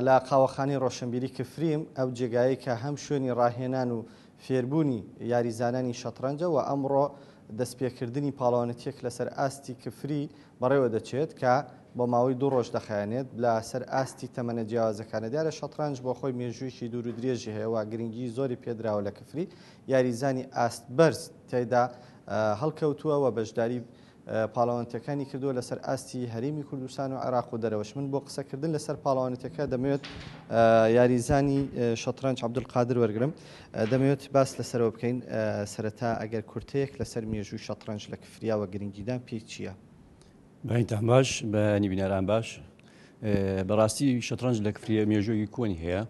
لە قاوەخانەی ڕۆشنبیری کفریم، ئەو جێگایەی کە هەم شوێنی ڕاهێنان و فێربوونی یاریزانانی شەتڕەنجە و ئەمڕۆ دەستپێکردنی پاڵەوانێتییەک لەسەر ئاستی کفری بەڕێوە دەچێت کە بۆ ماوەی دوو ڕۆژ دەخایەنێت لە سەر ئاستی تەمەنە جیاوازەکانە. دیارە شەتڕەنج بۆ خۆی مێژوویەکی دوور و درێژی هەیە و گرنگی زۆری پێدراوە لە کفری، یاریزانی ئاست بەرز تیایدا هەڵکەوتووە و بەشداری پاڵەوانێتیەکانی کردووە لەسەر ئاستی هەرێمی کوردستان و عێراق و دەرەوەش. من بۆ قسەکردن لەسەر پاڵەوانێتیەکە دەمەوێت یاریزانی شەترەنج عەبدولقادر وەرگرم. دەمەوێت باس لەسەرەوە بکەین. سەرەتا ئەگەر کورتەیەک لەسەر مێژووی شەترەنج لە کفریاوە گرنگیدان پێی چییە؟ بەینتان باش، بەیانی بینەران باش. بەڕاستی شەترەنج لە کفریە مێژوویەکی کۆنی هەیە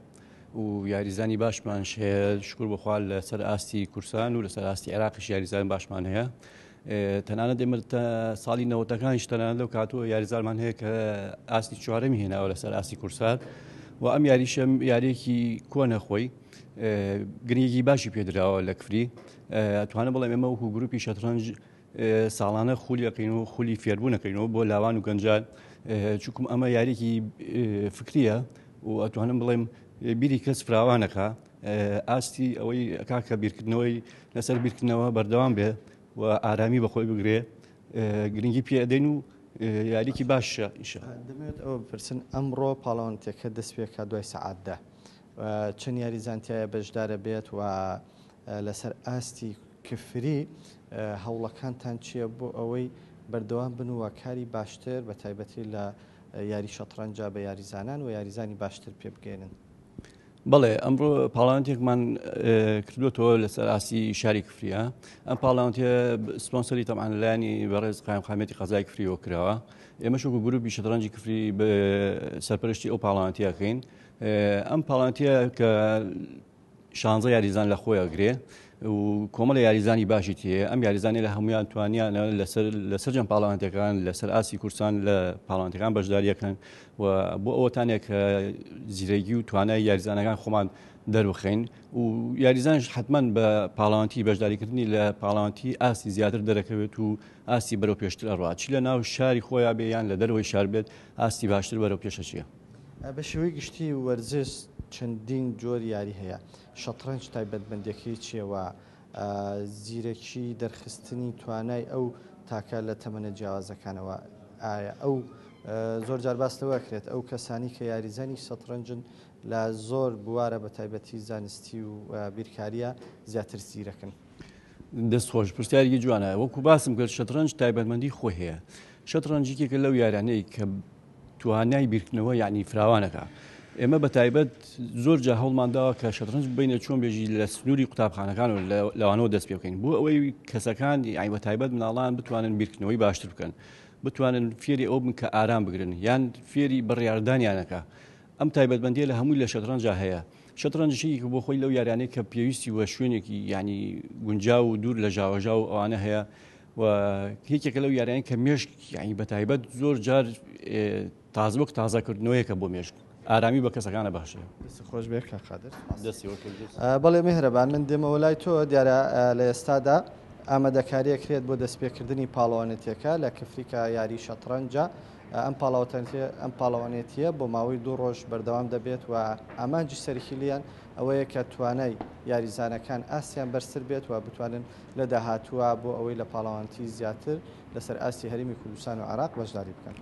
و یاریزانی باشمانش هەیە، شکر بۆ خوا لەسەر ئاستی کوردستان و لەسەر ئاستی عێراقیش یاریزان باشمان هەیە. تەنانەت ئێمە ساڵی نەوەتەکانیش تەنانەت لەو کاتەوە یاریزانمان هەیە کە ئاستی چوارەمی هێناوە لەسەر ئاستی کوردستان و ئەم یاریشە یاریەکی کۆنە خۆی گرنگی باشی پێدراوە لە کفری. ئەتوانم بڵێم ئێمە وەکو گروپی شەترەنج ساڵانە خولی ئەکەین و خولی فێربوون ئەکەینەوە بۆ لاوان و گەنجان، چونکم ئەمە یاریێکی فکریە و ئەتوانم بڵێم بیری کەس فراوانەکە ئاستی ئەوەی ئەکا کە بیرکردنەوەی لەسەر بیرکردنەوە بەردەوام بێ و ئارامی بەخۆی بگرێ، گرنگی پێ ئەدەین و یاریکی باشە ئیشە. دەمەوێت ئەوە بپرسن ئەمڕۆ پاڵەوانێتیەکە دەست پێکات دوای سەعات دە چەند یاریزان تیایە بەشدارە بێت و لەسەر ئاستی کفری هەوڵەکانتان چییە بۆ ئەوەی بەردەوام بن و کاری باشتر بە تایبەتی لە یاری شەتڕەنجا بە یاریزانان و یاریزانی باشتر پێ بگەێنن؟ بەڵێ ئەمڕۆ پاڵانتێکمان کردوێتەوە لەسەر ئاستی شاری کفریە. ئەم پاڵانتێ سپۆنسەری تەمان لایەنی بەڕێز قایمقامیەتی قەزای کفریەوە کراوە. ئێمەش وەکو گروپی شەتڕەنجی کفری سەرپەرشتی ئەو پاڵانتیەکەین. ئەم پاڵانتیە کە شانزە یاریزان لە خۆی ئەگرێ و کۆمەڵە یاریزانی باشی تێ، ئەم یاریزانانی لە هەمویان توانیانە لەسەر لە سەرجەم پاڵانتەکان لەسەر ئاستی کوردستان لە پاڵانتەکان بەشداریەکەن و بۆ ئەوەتانێک کە زیرەکی و توانای یاریزانەکان خۆمان دەربخەین و یاریزانش حتمما بە پاڵانتی بەشداریکردنی لە پاڵانتی ئاستی زیاتر دەرەکەوێت و ئاستی بەرەو پێشتر ئەڕات چی لە ناو شاری خۆیان بێ یان لە دەرەوەی شار بێت ئاستی باشتر بەرەو پێشەچیە. بە شێوەی گشتی وەرزش چەندین جۆر یاری هەیە، شەتڕەنج تایبەتمەندیەکەی چیە و زیرەکی دەرخستنی توانای ئەو تاکە لە تەمەنە جیاوازەکانەوە؟ ئایا ئەو زۆر جار باس لەوە کرێت ئەو کەسانی کە یاریزانی شەتڕەنجن لە زۆر بوارە بە تایبەتی زانستی و بیرکاریە زیاتر زیرەکن؟ دەست خۆش، پرسیارێکی جوانە. وەکو باسم کرد شەتڕەنج تایبەتمەندی خۆی هەیە. شەتڕەنج یەکێکە لەو یارانەی کە توانای بیرکردنەوە یعنی فراوانەکە. ئێمە بە تایبەت زۆر جا هەوڵمان داوە کە شەترەنج ببینە چۆن بێژی لە سنووری قوتابخانەکان و لەوانەوە دەست پێ بکەین بۆ ئەوەی کەسەکان یعنی بە تایبەت مناڵان بتوانن بیرکردنەوەی باشتر بکەن، بتوانن فێری ئەو بن کە ئارام بگرن یان فێری بڕیاردانیانەکە. ئەم تایبەتمەندیە لە هەمووی لە شەترەنجا هەیە. شەترەنج یەکێکە بۆ خۆی لەو یاریانەی کە پێویستی وە شوێنێکی یعنی گونجاو و دوور لە ژاوەژاو و ئەوانە هەیە و یەکێکە لەو یاریانەی کە مێشک یعنی بە تایبەت زۆر جار تازە وەک تازەکردنەوەیەکە بۆ مێشک ئارامی بە کەسەکانە بەخشێ. دەست خۆش بێ کاک قادر. دەستی وەک بەڵێ میهرەبان من دێمەوە لای تۆ. دیارە لە ئێستادا ئامادەکاری ئەکرێت بۆ دەستپێکردنی پاڵەوانێتیەکە لە کفریکا یاری شەتڕەنجە. ئەم ئەم پاڵەوانێتیە بۆ ماوەی دوو ڕۆژ بەردەوام دەبێت و ئامانجی سەرەکی لێیان ئەوەیە کە توانای یاریزانەکان ئاستیان بەرزتر بێت و بتوانن لە داهاتووە بۆ ئەوەی لە پاڵەوانێتی زیاتر لەسەر ئاستی هەرێمی کوردستان و عێراق بەشداری بکەن.